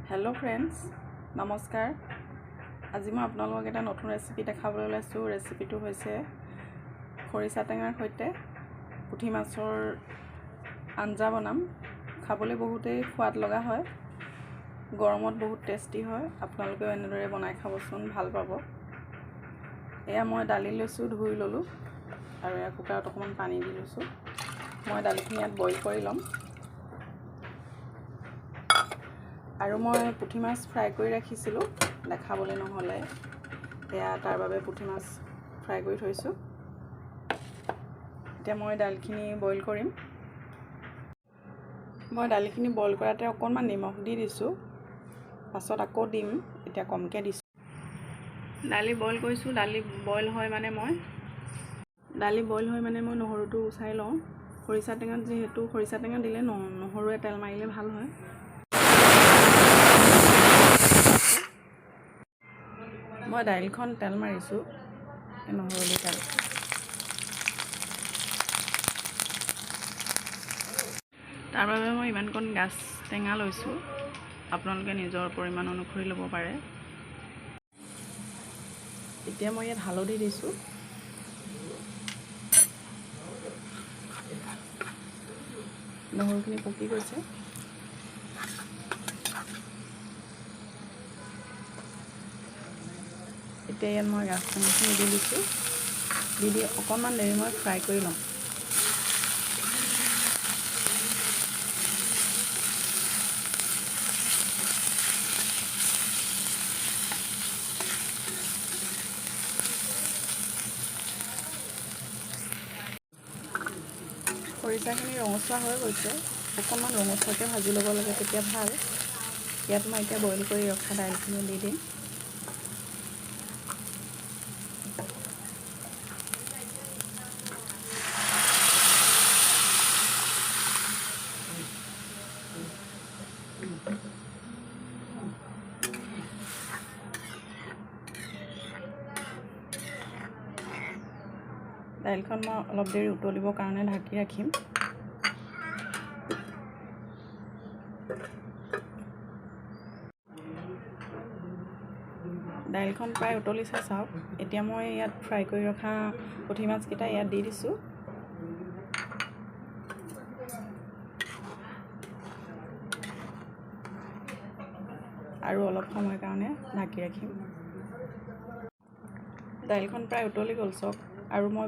Hello' friends, নমস্কাৰ। আজি মই আপোনালোকক এটা নতুন ৰেচিপি দেখাবলৈ ওলাইছোঁ। ৰেচিপিটো হৈছে খৰিচা টেঙাৰ সৈতে পুঠি মাছৰ আঞ্জা বনাম। খাবলৈ বহুতেই সোৱাদ লগা হয়, গৰমত বহুত টেষ্টি হয়। আপোনালোকেও এনেদৰে বনাই খাবচোন, ভাল পাব। এয়া মই দালি লৈছোঁ, ধুই ল'লোঁ আৰু এয়া কুকাৰত অকণমান পানী দি লৈছোঁ। মই দালিখিনি ইয়াত বইল কৰি ল'ম। আৰু মই পুঠি মাছ ফ্ৰাই কৰি ৰাখিছিলোঁ, দেখাবলৈ নহ'লে। এয়া তাৰ বাবে পুঠি মাছ ফ্ৰাই কৰি থৈছোঁ। এতিয়া মই দালিখিনি বইল কৰিম। মই দালিখিনি বইল কৰাতে অকণমান নিমখ দি দিছোঁ, পাছত আকৌ দিম, এতিয়া কমকৈ দিছোঁ। দালি বইল কৰিছোঁ। দালি বইল হয় মানে মই নহৰুটো গুচাই লওঁ। খৰিচা টেঙাত যিহেতু খৰিচা টেঙা দিলে নহৰুৱে তেল মাৰিলে ভাল হয়। মই দাইলখন তেল মাৰিছোঁ, নহৰু দি তেল। তাৰ বাবে মই ইমানকণ গাজ টেঙা লৈছোঁ, আপোনালোকে নিজৰ পৰিমাণ অনুসৰি ল'ব পাৰে। এতিয়া মই ইয়াত হালধি দিছোঁ, নহৰুখিনি পকি গৈছে। এতিয়া ইয়াত মই গাজ টেঙাখিনি দি দিছোঁ। দি দি অকণমান দেৰি মই ফ্ৰাই কৰি ল'ম। খৰিচাখিনি ৰঙচুৱা হৈ গৈছে, অকণমান ৰঙচুৱাকৈ ভাজি ল'ব লাগে, তেতিয়া ভাল। ইয়াত মই এতিয়া বইল কৰি ৰখা দাইলখিনি দি দিম। দাইলখন মই অলপ দেৰি উতলিবৰ কাৰণে ঢাকি ৰাখিম। দাইলখন প্ৰায় উতলিছে চাওক। এতিয়া মই ইয়াত ফ্ৰাই কৰি ৰখা পুঠি মাছকেইটা ইয়াত দি দিছোঁ। আৰু অলপ সময়ৰ কাৰণে ঢাকি ৰাখিম। দাইলখন প্ৰায় উতলি গ'ল চাওক। আৰু মই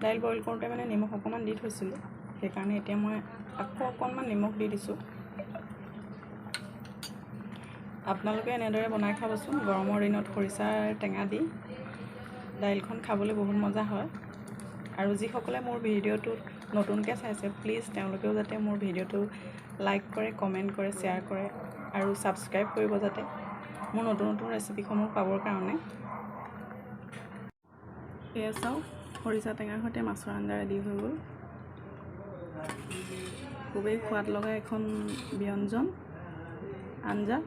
দাইল বইল কৰোঁতে মানে নিমখ অকণমান দি থৈছিলোঁ, সেইকাৰণে এতিয়া মই আকৌ অকণমান নিমখ দি দিছোঁ। আপোনালোকে এনেদৰে বনাই খাবচোন। গৰমৰ দিনত খৰিচাৰ টেঙা দি দাইলখন খাবলৈ বহুত মজা হয়। আৰু যিসকলে মোৰ ভিডিঅ'টোত নতুনকৈ চাইছে, প্লিজ তেওঁলোকেও যাতে মোৰ ভিডিঅ'টো লাইক কৰে, কমেণ্ট কৰে, শ্বেয়াৰ কৰে আৰু ছাবস্ক্ৰাইব কৰিব, যাতে মোৰ নতুন নতুন ৰেচিপিসমূহ পাবৰ কাৰণে। এয়া চাওক, খৰিচা টেঙাৰ সৈতে মাছৰ আঞ্জা ৰেডি হৈ গ'ল। খুবেই সোৱাদ লগা এখন ব্যঞ্জন আঞ্জা।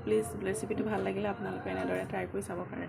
প্লিজ ৰেচিপিটো ভাল লাগিলে আপোনালোকে এনেদৰে ট্ৰাই কৰি চাব পাৰে।